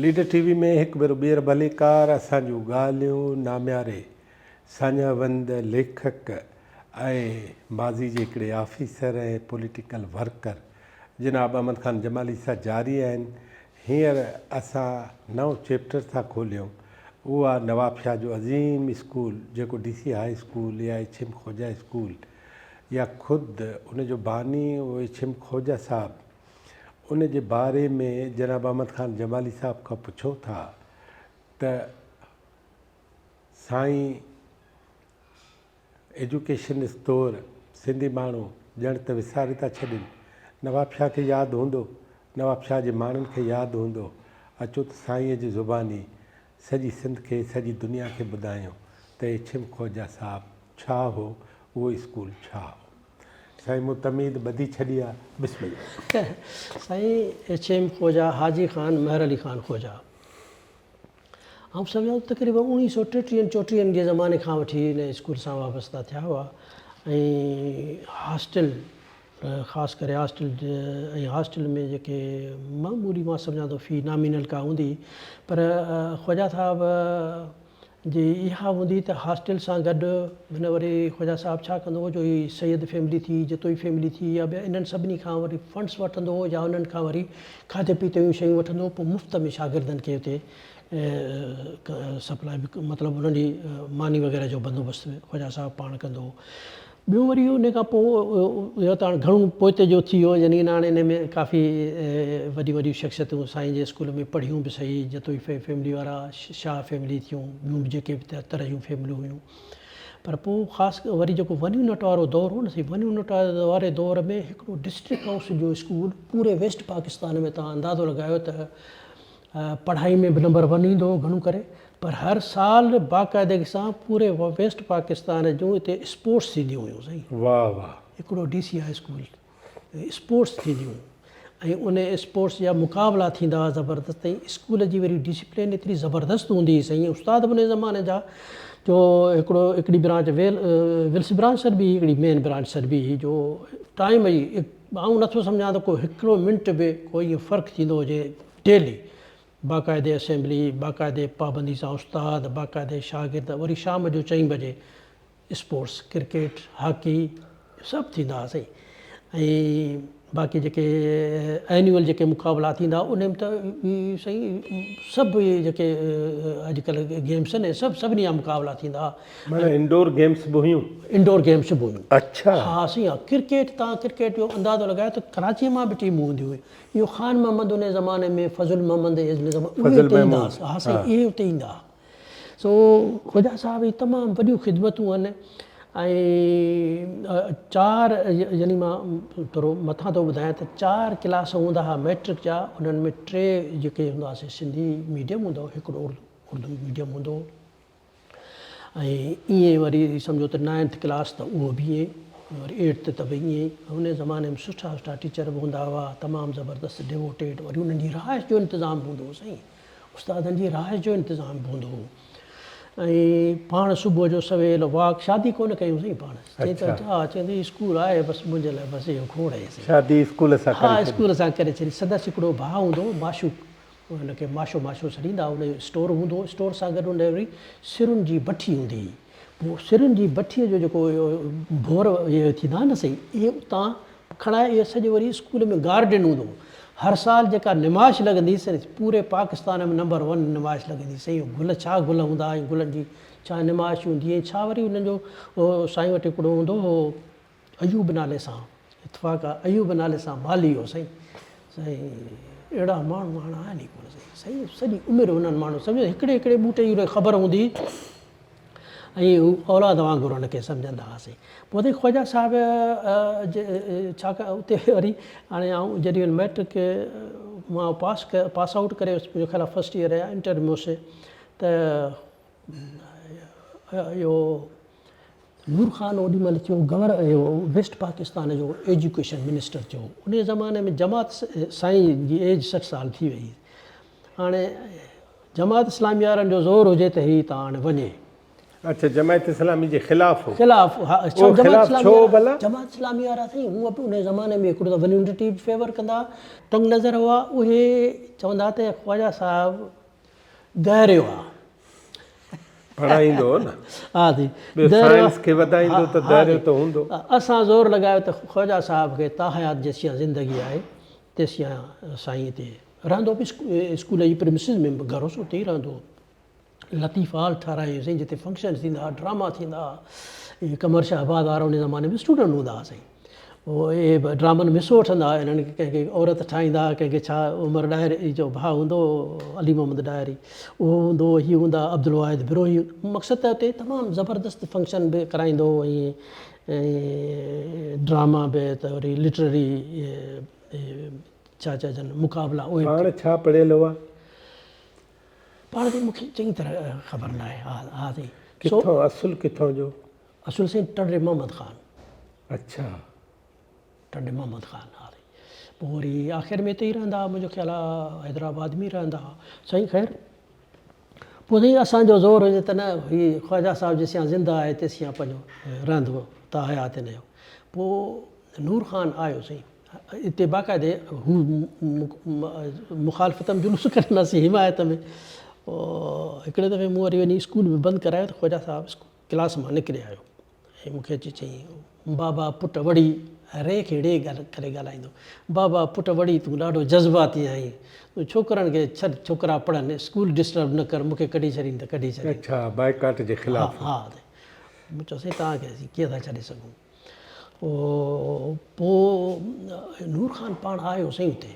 Leader ٽي V ۾ هڪ ڀيرو ٻيهر ڀليڪار اسان جون ڳالهيون نامياري ساڃاهه وند ليکڪ ۽ ماضي جي هڪڙي آفيسر ۽ پوليٽيڪل ورڪر جناب احمد خان جمالي سان جاري آهن هينئر اسان نئون چيپٽر ٿا کوليون اهو آهي نوابشاهه جو عظيم اسڪول جيڪو ڊي سي هاء اسڪول يا ايڇ ايم خوجا اسڪول يا خود ان جو باني اهو ايڇ ايم خوجا صاحب ان جي باري ۾ جناب احمد خان جمالي صاحب کان پڇون ٿا ته سائين ايجوڪيشنسٽ طور سنڌي ماڻهو ڄڻ ته وساري ٿا ڇڏين. نوابشاهه کي ياد هوندو، نوابشاهه جي ماڻهن کي ياد هوندو. اچو ته سائينء جي زباني سڄي سنڌ کي، سڄي دنيا کي ٻڌايون ته ايڇ ايم خوجا صاحب ڇا هو، اهو اسڪول ڇا هو. سائين مون تمهيد ٻڌي ڇڏي آ. بسم الله. سائين ايڇ ايم خوجا حاجي خان مهر علي خان خوجا. آئون سمجهان ٿو تقريبن اوڻيهه سو ٽيٽيهن چوٽيهن جي زماني کان وٺي هن اسڪول سان وابسته ٿيا هئا ۽ هاسٽل خاص ڪري هاسٽل ۽ هاسٽل ۾ جيڪي معمولي مان سمجهان ٿو في نامينل ڪا هوندي پر خواجا صاحب جي اها هوندي ته هاسٽل سان گڏ هن وري خواجا صاحب ڇا ڪندو هو جو هي سيد فيملي ٿي جتوئي فيملي ٿي يا ٻيا انهن سڀني کان وري فنڊس وٺندو هو يا انهن کان وري کاڌي پيتي جون شيون وٺندو هو پوء مفت ۾ شاگردن کي اتي سپلاء به مطلب انهن جي ماني وغيره جو بندوبست به خواجا صاحب پاڻ ڪندو هو. ٻيو وري ان کان پوء اهو ته هاڻي گهڻو پوئتي جو ٿي ويو يعني هاڻي ان ۾ ڪافي وڏيون وڏيون شخصيتون سائين جي اسڪول ۾ پڙهيون به سهي جتوئي فيملي وارا شاهه فيملي ٿيون ٻيون به جيڪي به طرح جون فيمليون هيون پر پوء خاص وري جيڪو ون يونٽ وارو دور هو نه سائين ون يونٽ واري دور ۾ هڪڙو ڊسٽرڪٽ هائوس جو اسڪول پوري ويسٽ پاڪستان ۾ توهان اندازو لڳايو ته پڙهائي ۾ به نمبر ون ايندو هو گهڻو ڪري پر هر سال باقاعدگي سان پوري ويسٽ پاڪستان جون اتي اسپورٽس ٿينديون هيون سائين. واه واه. هڪڙو D C high school sports ٿينديون هيون ۽ ان اسپورٽس جا مقابلا ٿيندا هئا زبردست ۽ اسڪول جي وري ڊسپلين ايتري زبردست هوندي هئي سائين استاد به ان زماني جا جو هڪڙو هڪڙي برانچ ويل ولس برانچ سڏبي هئي هڪڙي مين برانچ سڏبي هئي جو ٽائيم جي آئون نٿو سمجهان ته ڪو هڪڙو منٽ به ڪو ائين فرق ٿيندو هجي ڊيلي باقاعدي اسيمبلي باقاعدي پابندي سان استاد باقاعدي شاگرد وري شام جو چئين بجي اسپورٽس ڪرڪيٽ هاڪي سڀ ٿيندا هئا سائين ۽ باقي جيڪي اينيول جيڪي مقابلا ٿيندا هئا ان ۾ ته سائين سڀ اهي جيڪي اڄڪلهه گيمس آهن سڀ سڀني جا مقابلا ٿيندا هئا. معنيٰ انڊور گيمس به هيون؟ انڊور گيمس به هيون. اڇا. ها سائين ها ڪرڪيٽ تان ڪرڪيٽ جو اندازو لڳايو ته ڪراچي مان به ٽيمون هونديون هيون اهو خان محمد ان زماني ۾ فضل محمد ان زماني اهي اتي ايندا هئا ها سائين اهي اتي ايندا هئا. سو خوجا صاحب جي تمام وڏيون خدمتون آهن ۽ چار يعني مان ٿورو مٿان ٿو ٻڌايان ته چار ڪلاس هوندا هئا مئٽرڪ جا انهن ۾ ٽي جيڪي هوندا هئا سي سنڌي ميڊيم هوندو هو هڪڙو اردو اردو ميڊيم هوندو هو ۽ ائين وري سمجهو ته نائنٿ ڪلاس ته اهو به ائين وري ايٽٿ ته به ائين ئي ان زماني ۾ سٺا سٺا ٽيچر به هوندا هئا تمام زبردست ڊيووٽيڊ وري انهن جي رهائش جو انتظام به هوندو هو سائين استادن جي رهائش جو انتظام به هوندو هو ۽ پاڻ صبح جو سويل واڪ شادي ڪونه ڪيون سائين پاڻ چئي ته ها چئي ته اسڪول آهي بس منهنجي لاء بس اهو کوڙ آهي سائين شادي اسڪول سان ڪري ها اسڪول سان ڪري ڇڏي سندس هڪڙو ڀاء هوندو هو معشوق هن کي ماشو ماشو سڏيندا هئا ان جو اسٽور هوندو هو اسٽور سان گڏ ان وري سرن جي بٺي هوندي هئي پوء سرن جي بٺيء جو جيڪو ڀور اهي ٿيندا آهن نه سائين اهي اتان کڻائي اهي سڄو وري اسڪول ۾ گارڊن هوندو هو. هر سال جيڪا نمائش لڳندي هئي سا پوري پاڪستان ۾ نمبر ون نمائش لڳندي هئي. سائين گل ڇا گل هوندا ۽ گلن جي ڇا نمائش هوندي ۽ ڇا وري انهن جو سائين وٽ هڪڙو هوندو هو ايوب نالي سان اتفاق آ ايوب نالي سان مالهي هو سائين سائين اهڙا ماڻهو هاڻ آهن ئي ڪونه سائين سائين سڄي عمر انهن ماڻهن سمجهو هڪڙي هڪڙي ٻوٽي جي خبر هوندي هئي. ۽ هو اولاد وانگر ان کي سمجهندا هئاسين. پوء وري خواجه صاحب جي ڇا اتي وري هاڻي آئون جڏهن مئٽرڪ مان پاس پاس آئوٽ ڪري ويس منهنجو خيال آهي فرسٽ ايئر يا انٽر ۾ هوس ته اهو نور خان اوڏي مهل ٿيو گور اهو ويسٽ پاڪستان جو ايجوڪيشن منسٽر ٿيو ان زماني ۾ جماعت سائين جي ايج 60 سال ٿي وئي هاڻي جماعت اسلامي وارن جو زور هجي ته هي ته هاڻي وڃي. اڇا جماعت اسلامي جي خلاف هو. خلاف ها اهو خلاف ڇو هو ڀلا؟ جماعت اسلامي وارا سائين هونء به انهي زماني ۾ هڪڙو ته ون يونٽي به فيور ڪندا ها، تنگ نظر هئا، اهي چوندا ته خواجه صاحب دهريو آ. پڙهائيندو هو نه. ها سائين. ٻيو سائنس کي وڌائيندو ته دهريو ته هوندو. اسان زور لڳايو ته خواجه صاحب کي تاحيات جيسين زندگي آهي تيسين سائين هتي رهندو به اسڪول جي پريمسز ۾ گهر هوس اتي ئي رهندو هو. لطيف هال ٺهرايائين سائين جتي فنڪشن ٿيندا ها ڊراما ٿيندا ها اهي قمر شهباز وارا ان زماني ۾ اسٽوڊنٽ هوندا ها سائين پوء اهي به ڊرامن ۾ حصو وٺندا ها انهن کي ڪنهن کي عورت ٺاهيندا ها ڪنهن کي ڇا عمر ڏاهري جو ڀاء هوندو هو علي محمد ڏاهري اهو هوندو هو هي هوندا عبدالواحد بروهي مقصد ته اتي تمام زبردست فنڪشن به ڪرائيندو هو ۽ ڊراما به ته وري لٽرري ڇا چئجن مقابلا اهي پاڻ ڇا پڙهيل هئا؟ پاڻ سائين مون کي چڱي طرح خبر ناهي. ها ها سائين. ڪٿان اصل ڪٿان جو؟ اصل سائين ٽنڊي محمد خان. اڇا. ٽنڊي محمد خان ها سائين. پوء وري آخر ۾ اتي ئي رهندا ها منهنجو خيال آ حيدرآباد ۾ ئي رهندا ها. سائين خير پوء سائين اسان جو زور هجي ته نه هي خواجه صاحب جيسين زنده آهي تيسين پنهنجو رهندو تا حيات هن جو. پوء نور خان آيو سائين. اتي باقاعدي هو مخالفت ۾ جلوس ڪڍندا هئاسين حمايت ۾ پوء هڪڙي دفعي مون وري وڃي اسڪول به بند ڪرايو ته خواجه صاحب ڪلاس مان نڪري آيو ۽ مون کي اچي چيائين بابا پٽ وڙي ري کي ڙي ڪري ڳالهائيندو بابا پٽ وڙي تون ڏاڍو جذباتي آهين تون ڇوڪرن کي ڇڏ ڇوڪرا پڙهن اسڪول ڊسٽرب نه ڪر مون کي ڪڍي ڇڏين ته ڪڍي ڇڏين. اڇا بائيڪاٽ جي خلاف. ها ها مون چيو سائين توهان کي اسين ڪيئن ٿا ڇڏي سگهون. پوء نور خان پاڻ آيو سائين اتي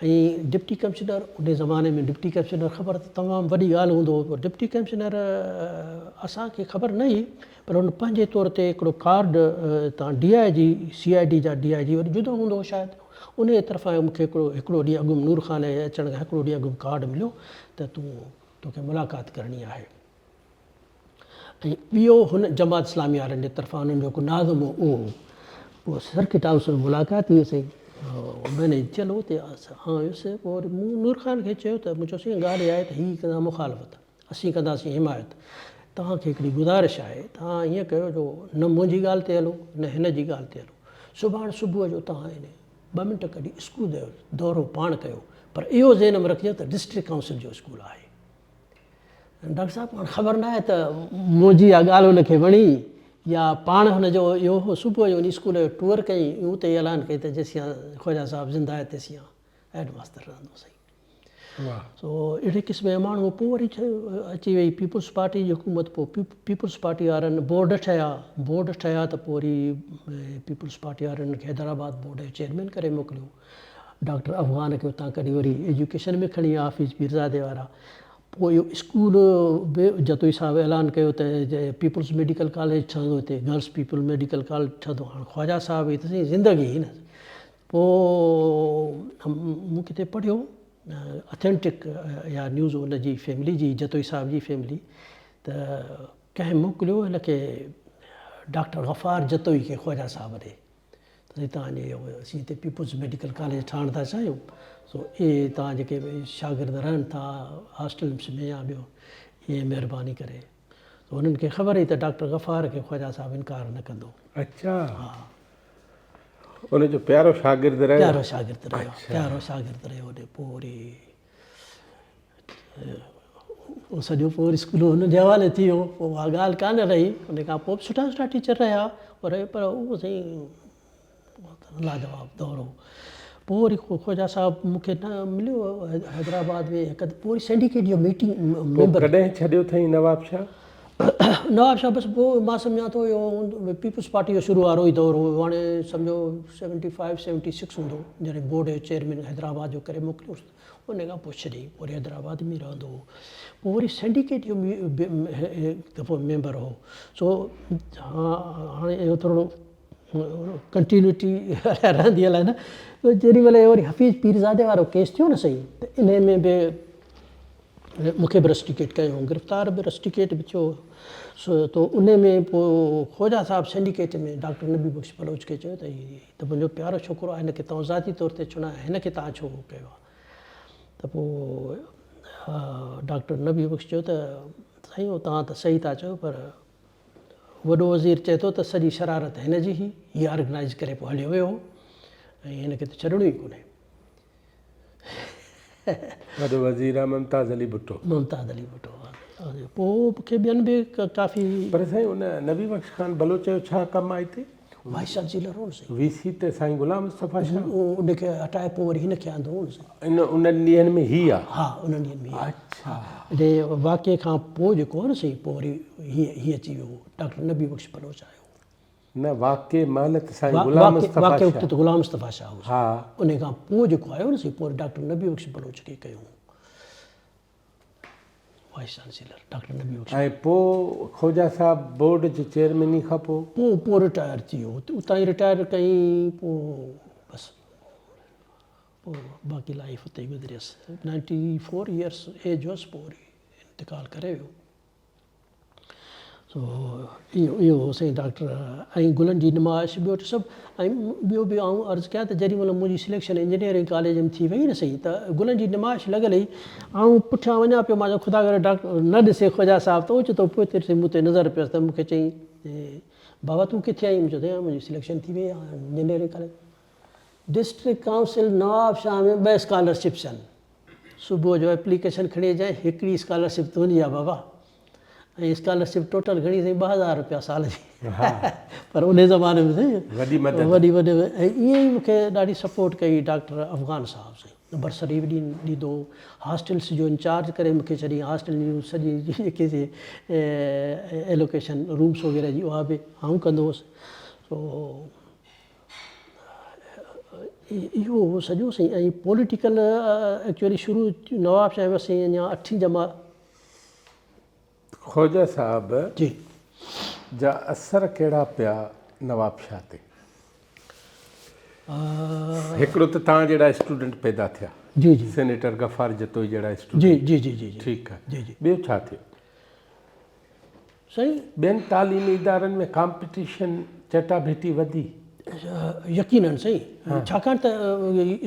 ۽ ڊپٽي ڪمشنر ان زماني ۾ ڊپٽي ڪمشنر خبر ته تمام وڏي ڳالهه هوندو هو ڊپٽي ڪمشنر اسان کي خبر نه هئي پر ان پنهنجي طور تي هڪڙو ڪارڊ تان D I G C I D جا ڊي I جي وري جدا هوندو هو شايد ان جي طرفان مون کي هڪڙو هڪڙو ڏينهن اڳ نور خان جي اچڻ کان هڪڙو ڏينهن اڳ ڪارڊ مليو ته تون توکي ملاقات ڪرڻي آهي ۽ ٻيو هن جماعت اسلامي وارن جي طرفان انهن جو هڪ ناظم هو اهو هو. پوء سرڪٽ هائوس ۾ ملاقات ٿي سائين مئنيج ٿيل هو اتي آئون ويس پوء وري مون نور خان کي چيو ته مون چيو سائين ڳالهه اها آهي ته هي ڪندا مخالفت اسين ڪنداسين حمايت توهان کي هڪڙي گذارش آهي توهان ائين ڪيو جو نه منهنجي ڳالهه تي هلو نه هن جي ڳالهه تي هلو سڀاڻ صبح جو توهان ان ٻه منٽ ڪڍي اسڪول جو دورو پاڻ ڪيو پر اهو ذهن ۾ رکجو ته ڊسٽرڪٽ ڪائونسل جو اسڪول آهي. ڊاڪٽر صاحب هاڻ خبر ناهي ته منهنجي اها ڳالهه هن کي وڻي يا پاڻ هن جو اهو هو صبح جو وڃي اسڪول جو ٽوئر ڪيائين ۽ اتي ئي اعلان ڪيائين ته جيسين خواجه صاحب زنده آهي تيسين هيڊ ماستر رهندو سائين. سو اهڙي قسم جا ماڻهو پوء وري اچي وئي پيپلز پارٽي جي حڪومت پوء پيپلز پارٽي وارن بورڊ ٺهيا بورڊ ٺهيا ته پوء وري پيپلز پارٽي وارن کي حيدرآباد بورڊ جو چيئرمين ڪري موڪليو. ڊاڪٽر افغان کي اتان ڪڍي وري ايجوڪيشن ۾ کڻي ويا حفيظ پيرزادي وارا. پوء اهو اسڪول به جتوئي صاحب اعلان ڪيو ته پيپلز ميڊيڪل ڪاليج ٺهندو هتي گرلس پيپل ميڊيڪل ڪاليج ٺهندو. هاڻ خواجه صاحب جي ته سائين زندگي هئي نه. پوء مون ڪٿي پڙهيو اٿينٽڪ اها نيوز ان جي فيملي جي جتوئي صاحب جي فيملي ته ڪنهن موڪليو هن کي ڊاڪٽر غفار جتوئي کي خواجه صاحب ڏي. ته توهان جي اسين هتي پيپلز ميڊيڪل ڪاليج ٺاهڻ ٿا چاهيون سو اهي توهان جيڪي به شاگرد رهن ٿا هاسٽلس ۾ يا ٻيو اهي مهرباني ڪري ته هنن کي خبر هئي ته ڊاڪٽر غفار کي خواجه صاحب انڪار نه ڪندو. اڇا ها ان جو پيارو شاگرد رهيو. پيارو شاگرد رهيو پيارو شاگرد رهيو هوڏي پوء وري اهو سڄو پوء وري اسڪول هن جي حوالي ٿي ويو پوء اها ڳالهه ڪانه رهي ان کان پوء به سٺا سٺا ٽيچر رهيا پر پر اهو سائين لاجواب دور هو پوء وري خواجا صاحب مون کي نه مليو حيدرآباد ۾ هڪ پوء وري سينڊيڪيٽ جو ميٽنگ ميمبر ڪڏهن ڇڏيو اٿئي نواب شاهه؟ نواب شاهه بس پوء مان سمجهان ٿو اهو پيپلز پارٽي جو شروع وارو ئي دور هو هاڻي سمجهو 75 76 هوندو جڏهن بورڊ جو چيئرمين حيدرآباد جو ڪري موڪليوس ان کان پوء ڇڏيائين پوء وري حيدرآباد ۾ رهندو هو پوء وري سينڊيڪيٽ جو به هڪ دفعو ميمبر هو سو هاڻي اهو ٿورو ڪنٽينيوٽي رهندي الائي نه جيڏي مهل وري حفيظ پيرزادي وارو ڪيس ٿيو نه سائين ته انهي ۾ به مون کي به رسٽيڪيٽ ڪيو گرفتار به رسٽيڪيٽ به ٿيو سو تو انهي ۾ پوء خوجا صاحب سينڊيڪيٽ ۾ ڊاڪٽر نبي بخش بلوچ کي چيو ته هي ته منهنجو پيارو ڇوڪرو آهي هن کي توهان ذاتي طور تي چنايو هن کي توهان ڇو ڪيو آهي ته پوء ڊاڪٽر نبي بخش چيو ته سائين اهو توهان ته صحيح ٿا چئو پر وڏو وزير چئي ٿو ته سڄي شرارت هن جي هئي، هي آرگنائيز ڪري پوء هليو ويو هو ۽ هن کي ته ڇڏڻو ئي ڪونهي. وڏو وزير آ ممتاز علي ڀٽو. ممتاز علي ڀٽو پوء مون کي ٻين به ڪافي. پر سائين ان نبي بخش خان بلوچ جو ڇا ڪم آ هتي؟ وائيس چانسيلر هو نه سائين. وي سي ته سائين غلام مصطفيٰ شاهه. ان کي هٽائي پوء وري هن کي آندو هو نه سائين. ان انهن ڏينهن ۾ هي آ. ها انهن ڏينهن ۾ هي آ. اڇا. ان واقعي کان پوء جيڪو هو نه سائين پوء وري هي هي اچي ويو هو ڊاڪٽر نبي بخش بلوچ آيو هو. نه واقعي مهل ته سائين غلام مصطفيٰ شاهه. واقعي وقت ته غلام مصطفيٰ شاهه هو. ها. ان کان پوء جيڪو آيو نه سائين پوء وري ڊاڪٽر نبي بخش بلوچ کي ڪيو هو vice chancellor doctor Nabi Bakhsh. ۽ پوء خوجا صاحب بورڊ جي چيئرميني کان پوء. پوء پوء رٽائر ٿي ويو اتان ئي رٽائر ڪيائين پوء بس. پوء باقي لائيف اتي ئي گذريس. 94 يئرس ايج هئس پوء وري انتقال ڪري ويو. سو اهو اهو هو سائين ڊاڪٽر ۽ گلن جي نمائش ٻيو ته سڀ ۽ ٻيو به آئون عرض ڪيان ته جيڏي مهل منهنجي سليڪشن انجنيئرنگ ڪاليج ۾ ٿي وئي نه سائين ته گلن جي نمائش لڳل هئي آئون پٺيان وڃان پيو مان چيو خدا ڪري ڊاڪٽر نه ڏسي خوجا صاحب ته اوچتو پوئتي ڏسي مون تي نظر پيس ته مون کي چيائين بابا تون ڪٿي آهين مون چيو سائين منهنجي سليڪشن ٿي وئي آهي engineering college district council Nawabshah ۾ ٻه اسڪالرشپس آهن صبح جو ايپليڪيشن کڻي اچجانء هڪڙي اسڪالرشپ تنهنجي آهي بابا ۽ اسڪالرشپ ٽوٽل گهڻي سائين 2000 روپيا سال جي پر انهي زماني ۾ سائين وڏي مدد وڏي وڏي ۽ ائين ئي مونکي ڏاڍي سپورٽ ڪئي ڊاڪٽر افغان صاحب سائين برسري به ڏيندو هو هاسٽلس جو انچارج ڪري مونکي ڇڏي هاسٽل جون سڄي جيڪي سي ايلوڪيشن رومس وغيره جي اها به آئون ڪندو هوس سو اهو هو سڄو سائين ۽ پوليٽيڪل ايڪچوئلي شروع نواب شاهه ۾ سائين اڃا اٺين جماعت. خوجه صاحب جي. جا اثر ڪهڙا پيا نواب شاهه تي؟ هڪڙو ته توهان جهڙا اسٽوڊنٽ پيدا ٿيا. جي جي. سينيٽر غفار جتوئي جهڙا اسٽوڊنٽ. جي جي جي جي. ٺيڪ آهي. جي جي. ٻيو ڇا ٿيو؟ سائين. ٻين تعليمي ادارن ۾ ڪامپيٽيشن، چٽاڀيٽي، وڌي. يقينن سائين ڇاڪاڻ ته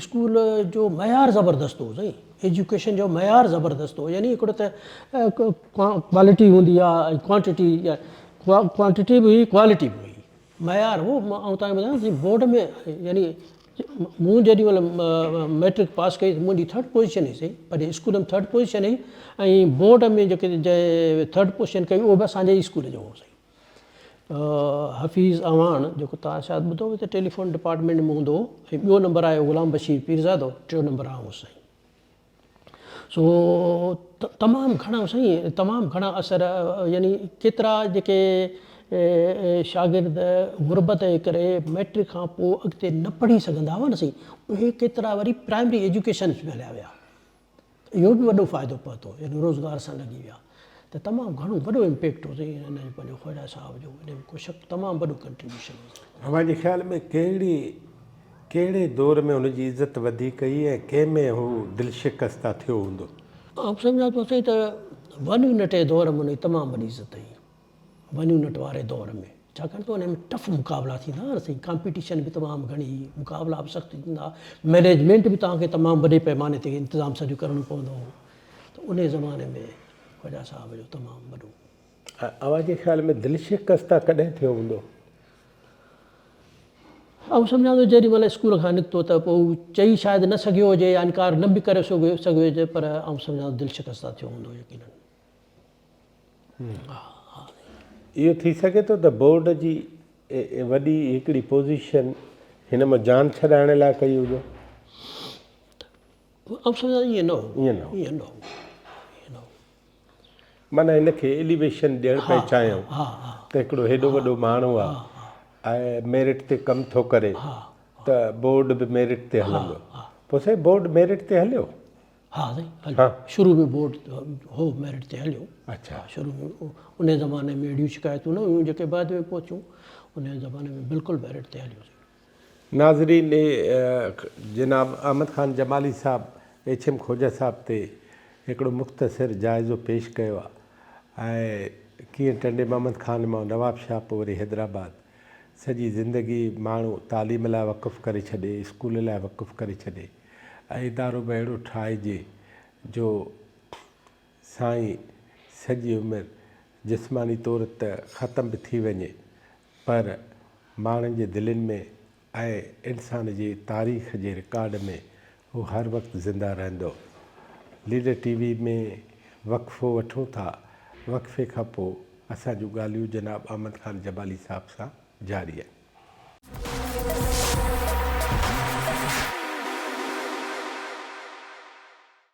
اسڪول جو معيار زبردست هو سائين ايجوڪيشن جو معيار زبردست هو يعني هڪڙو ته ڪوالٽي هوندي آهي ۽ ڪوانٽٽي ڪوانٽٽي به هئي ڪوالٽي به هئي معيار هو آئون توهان کي ٻڌايان ٿو بورڊ ۾ يعني مون جيڏي مهل مئٽرڪ پاس ڪئي ته منهنجي ٿرڊ پوزيشن هئي سائين پنهنجي اسڪول ۾ ٿرڊ پوزيشن هئي ۽ بورڊ ۾ جيڪي جنهن ٿرڊ پوزيشن ڪئي اهو به اسان جي ئي اسڪول جو هو سائين حفيظ اعواڻ جيڪو توهان شايد ٻڌو هوندو ته ٽيليفون ڊپارٽمينٽ ۾ هوندو هو ۽ ٻيو نمبر آيو غلام بشير پيرزادو ٽيون نمبر آئون هوس سائين سو تمام گهڻا سائين تمام گهڻا اثر يعني ڪيترا جيڪي شاگرد غربت جي ڪري مئٽرڪ کان پوء اڳتي نه پڙهي سگهندا هئا نه سائين اهي ڪيترا وري پرائمري ايجوڪيشن ۾ هليا ويا اهو به وڏو فائدو پهتو يعني روزگار سان لڳي ويا ته تمام گهڻو وڏو امپيڪٽ هو سائين هن جو پنهنجو خواجا صاحب جو ان ۾ ڪو شڪ تمام وڏو ڪنٽريبيوشن هو سائين. اوهان جي خيال ۾ ڪهڙي ڪهڙي دور ۾ هن جي عزت وڌيڪ هئي ۽ ڪنهن ۾ هو دل شڪسته ٿيو هوندو؟ آئون سمجهان ٿو سائين ته ون يونٽ جي دور ۾ هن جي تمام وڏي عزت هئي. ون يونٽ واري دور ۾ ڇاڪاڻ ته ان ۾ ٽف مقابلا ٿيندا هئا نه سائين ڪامپيٽيشن به تمام گهڻي هئي مقابلا به سخت ٿيندا هئا مئنيجمينٽ به توهان کي تمام وڏي پئماني تي انتظام سڄو ڪرڻو پوندو هو ته انهي زماني ۾ خواجا صاحب جو تمام وڏو. اوهان جي خيال ۾ دل شڪسته ڪڏهن ٿيو هوندو؟ آئون سمجهان ٿو جيڏي مهل اسڪول کان نڪتو ته پوء هو چئي شايد نه سگهيو هجي يا انڪار نه به ڪري سگهيو هجي پر آئون سمجهان ٿو دل شڪسته ٿيو هوندو يقينن. اهو ٿي سگهي ٿو ته بورڊ جي وڏي هڪڙي پوزيشن هن مان جان ڇڏائڻ لاء ڪئي هجي. آئون سمجهان ٿو ائين نه هو. ائين نه هو. ائين نه هو. ائين نه هو. معنيٰ هن کي ايليويشن ڏيڻ پئي چاهيائون ته هڪڙو هيڏو وڏو ماڻهو آ ۽ ميرٽ تي ڪم ٿو ڪري ته بورڊ به ميرٽ تي هلندو. پوء سائين بورڊ ميرٽ تي هليو؟ ها سائين هليو. شروع ۾ بورڊ هو ميرٽ تي هليو. اڇا. شروع ۾ انهي زماني ۾ اهڙيون شڪايتون نه هيون جيڪي بعد ۾ پهتيون. انهي زماني ۾ بلڪل ميرٽ تي هليو سائين. ناظرين جناب احمد خان جمالي صاحب ايڇ ايم خوجه صاحب تي هڪڙو مختصر جائزو پيش ڪيو آهي ۽ ڪيئن ٽنڊي محمد خان مان نواب شاهه پوء وري حيدرآباد سڄي زندگي ماڻهو تعليم لاء وقف ڪري ڇڏي اسڪول لاء وقف ڪري ڇڏي ۽ ادارو به اهڙو ٺاهجي جو سائين سڄي عمر جسماني طور ته ختم به ٿي وڃي پر ماڻهن جي دلين ۾ ۽ انسان جي تاريخ جي رڪارڊ ۾ هو هر وقت زنده رهندو. ليڊر ٽي وي ۾ وقفو وٺون ٿا، وقفي کان پوء اسان جون ڳالهيون جناب احمد خان جمالي صاحب سان جاري آهن.